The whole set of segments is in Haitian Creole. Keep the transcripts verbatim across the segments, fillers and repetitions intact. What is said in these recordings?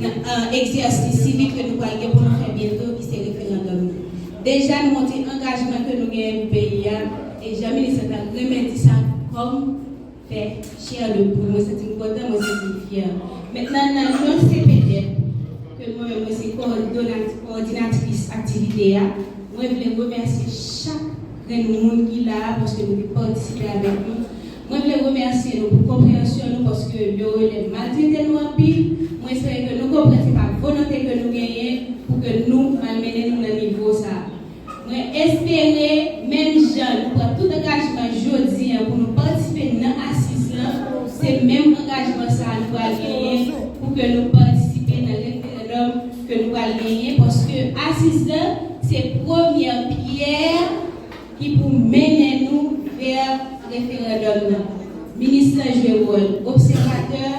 nan, euh, egzèsis sivik ke nou pral gen pou nou fè byento, ki se referandòm nan. Deja, nou montre angajman ke nou genyen pou peyi a, e jan minis la ta renmen di sa kòm fè chè de poul. Mwen santi m kontan, mwen santi m fyè. Mentnan, nan non C P D E P, ke mwen menm, mwen se kowòdonat-, kowòdinatris aktivite a, mwen vle remèsye chak grenn moun ki la a, paske nou te patisipe avèk nou. Mwen vle remèsye nou pou konpreyansyon nou, paske yo rele maltrete nou anpil. Mwen espere ke nou konprann se pa volonte ke nou genyen pou ke nou malmennen nou nan nivo sa a. Mwen espere, menm jan nou pran tout angajman jodi a pou nou patisipe nan asiz lan, se menm angajman sa a nou pral genyen pou ke nou patisipe nan referandòm ke nou pral genyen, paske asiz lan se premyè pyè ki pou mennen nou vè referandòm nan. Minis lan jwe wòl obsèvatè,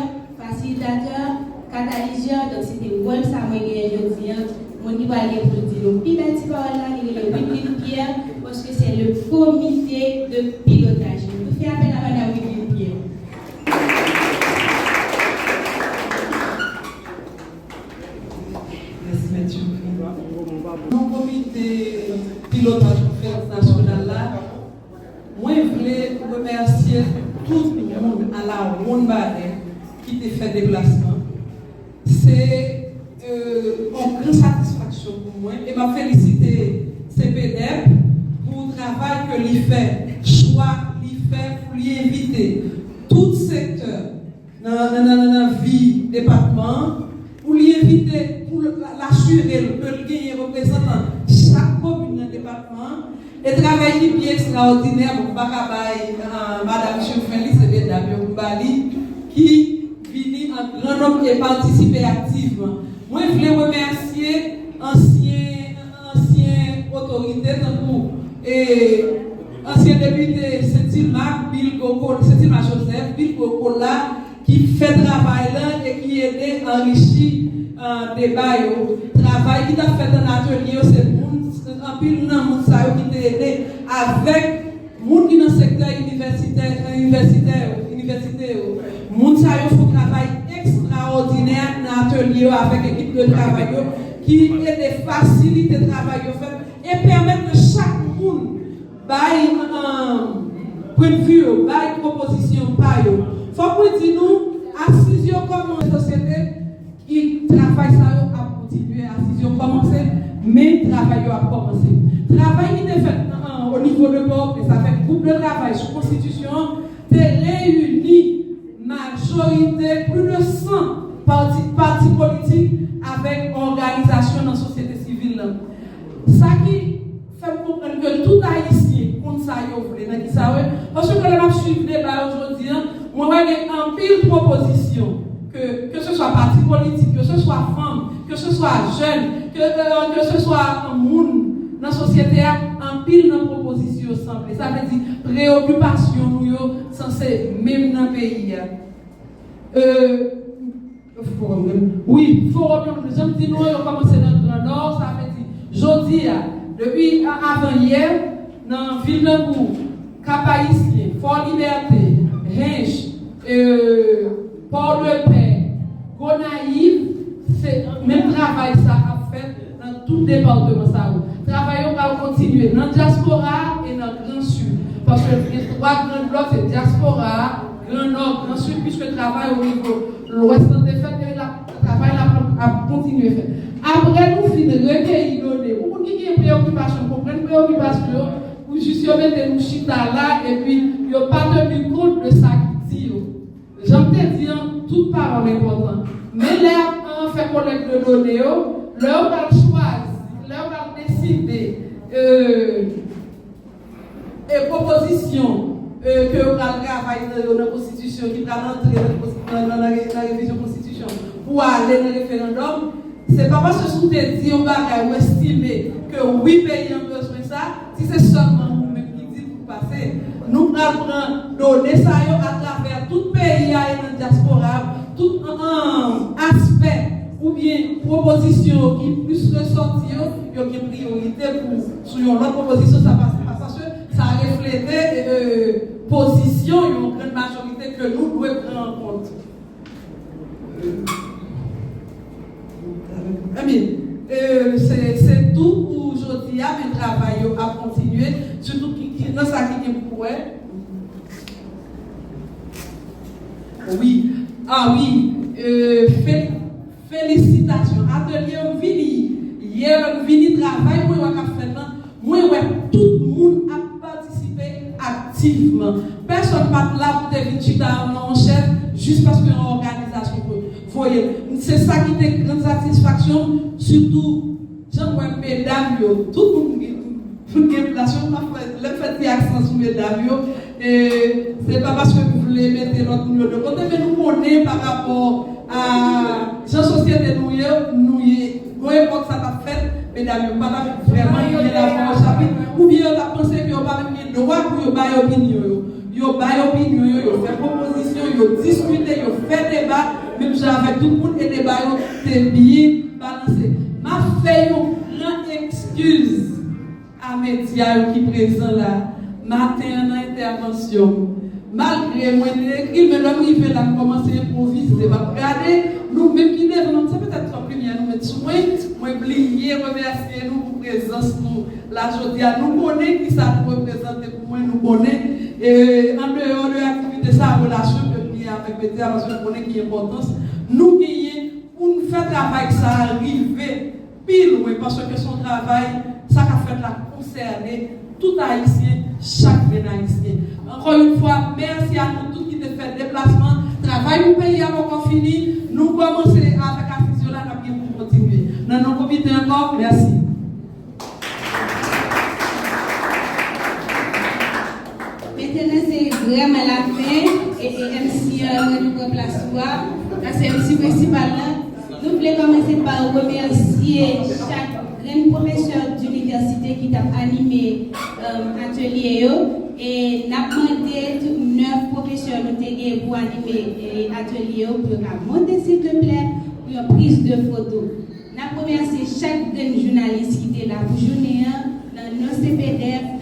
fasilitatè, katalizè, donk se te wòl sa mwen genyen jodi a. Moun ki pral gen pou l di nou pi bèl ti pawòl la, li rele Wideline Pierre, paske se le komite de pilotaj. Nou fè apèl a madanm Wideline Pierre. Mèsi, mèt Jeffrey. Nan komite pilotaj konferans nasyonal la, mwen vle remèsye tout moun a la wonn balè ki te fè deplasman. Se, euh, yon gran satisfaksyon pou mwen e m ap felisite C P D E P pou travay ke li fè, chwa li fè pou li envite tout sektè nan, nan, nan, nan, nan vi depatman an, pou li envite, pou l, l asire l ke l genyen reprezantan chak komin nan depatman an. E travay ki pi ekstraòdinè, bon, m pa ka bay, ah, madanm Chifren li, se medam yo pou m ba li, ki vini an gran nonb e patisipe aktivman. Mwen vle remèsye ansyen, ansyen otorite tankou, e, ansyen depite Sentilmak, Bill Goko, Sentilmak Joseph, Bill Goko la, ki fè travay la e ki ede anrichi, ah, deba yo. Travay ki t ap fèt an atelye yo, se moun, anpil nan moun sa yo ki te ede avèk moun ki nan sektè inivèsitè, inivèsitè yo, inivèsite yo. Moun sa yo fè yon travay ekstraòdinè nan atelye yo avèk ekip de travay yo ki ede fasilite travay yo fèt e pèmèt ke chak moun bay, um, pwennvi yo, bay pwopozisyon pa yo. Fòk mwen di nou, asiz yo kòmanse sosyete, e travay sa yo ap kontinye, asiz yo kòmanse, men travay yo ap kòmanse. Travay ki te fèt, uh, o nivo de Pòtoprens avèk gwoup de travay sou konstitisyon an te reyini majorite, plis de san pati, pati politik avèk òganizasyon nan sosyete sivil la. Sa ki fè m konprann ke tout Ayisyen konn sa yo vle nan kisa yo ye. Paske lè m ap swiv deba yo jodi a, mwen wè gen anpil pwopozisyon ke, ke se swa pati politik, ke se swa fanm, ke se swa jèn, ke, euh, ke se swa moun nan sosyete a, anpil nan pwopozisyon yo sanble. Sa vle di, preyokipasyon nou yo sanse menm nan peyi a. Euh, wi, fowòm yo, jan m di nou an, yo kòmanse nan Gran Nò, sa vle di, jodi a, depi a-, avanyè, nan vil tankou Kap Ayisyen, Fò Libète, Hench, euh, Pòdepè, Gonayiv, se menm travay sa ap fèt nan tout depatman sa yo. Travay yo pral kontinye nan dyaspora a e nan Gran Sid. Paske gen twa gran blòk, se dyaspora a, Gran Nò, Gran Sid, piske travay o nivo Lwès lan te fèt, e la, travay la ap, ap kontinye fèt. Apre nou fin rekeyi done, pou moun ki gen preyokipasyon, konprann preyokipasyon yo, pou jis yo mete nou chita la, epi yo pa teni kont de sa ki di yo. Jan m te di an, tout pawòl enpòtan. Men lè y ap, euh, fè kolèk de done yo, lè yo pral chwazi, lè yo pral deside, euh, e pwopozisyon, euh, ke yo pral travay nan yo nan konstitisyon, ki pral antre nan konsti-, nan, nan, nan re-, nan revizyon konstitisyon, pou ale nan referandòm, se pa paske si w te di yon bagay, ou estime ke wi, peyi an bezwen sa, si se sèlman ou menm ki di l pou l pase, nou pral pran done sa yo atravè tout peyi a e nan dyaspora a, tout, an, an, aspè oubyen pwopozisyon ki plis resòti yo, yo gen priyorite pou, sou yon lòt pwopozisyon, sa pase, pa paske sa reflete, e, e, pozisyon yon grann majorite ke nou dwe pran an kont. E, se, se tou pou jodi a, men travay yo ap kontinye, sitou ki, ki, nan sa ki gen pou wè. Wi, a wi, e, fe, felisitasyon. Atelye m vini, yè m vini, travay mwen wè k ap fèt lan, mwen wè tout moun ap patisipe aktivman. Pèsonn pa t la pou te vin chita nan yon chèz jis paske yon òganizasyon voye l. Se sa ki te gran satisfaksyon m, sitou jan m wè medam yo, tout moun gen, tout gen plas yo, m ap fè, lè m fè ti aksan sou medam yo, e se pa paske m vle mete lòt moun yo de kote, men nou konnen pa rapò a jan sosyete nou ye, nou ye, gon epòk sa t ap fèt, medam yo pa t ap vrèman gen lavwa o chapit, oubyen yo t ap panse ke yo pa menm gen dwa pou yo bay opinyon yo. Yo bay opinyon yo, yo fè pwopozisyon, yo diskite, yo fè deba, menm jan avèk tout moun, e deba yo te byen balanse. M ap fè yon gran ekskiz a medya yo ki prezan la maten an nan entèvansyon m. Malgre mwen te ekri, men lè m rive la, m kòmanse enpwovize. M ap gade nou menm ki devan m, se petèt twòp limyè nou met sou mwen. Mwen bliye remèsye nou pou prezans nou la jodi a. Nou konnen kisa nou reprezante pou mwen, nou konnen, e, andeyò de aktivite sa, relasyon ke m gen avèk medya, paske nou konnen ki enpòtans nou genyen pou n fè travay sa a rive pi lwen, paske se yon travay, sa k ap fèt la konsène tout Ayisyen, chak grenn Ayisyen. Ankò yon fwa, mèsi a nou tout ki te fè deplasman. Travay pou peyi a poko fini. Nou kòmanse avèk asiz yo la, n ap gen pou kontinye. Nan non komite ankò, mèsi. Mentnan se vrèman lafen, e, e M C an, mwen nou pran plas ou a, sa se M C prensipal la. Nou vle kòmanse pa remèsye chak grenn pwofesè dinivèsite ki t ap anime, um, atelye yo, e n ap mande tout nèf pwofesè nou te gen pou anime, e, atelye yo pou yo ka monte silteplè pou yon priz de foto. N ap remèsye chak grenn jounalis ki te la pou jounen an, nan non C P D F,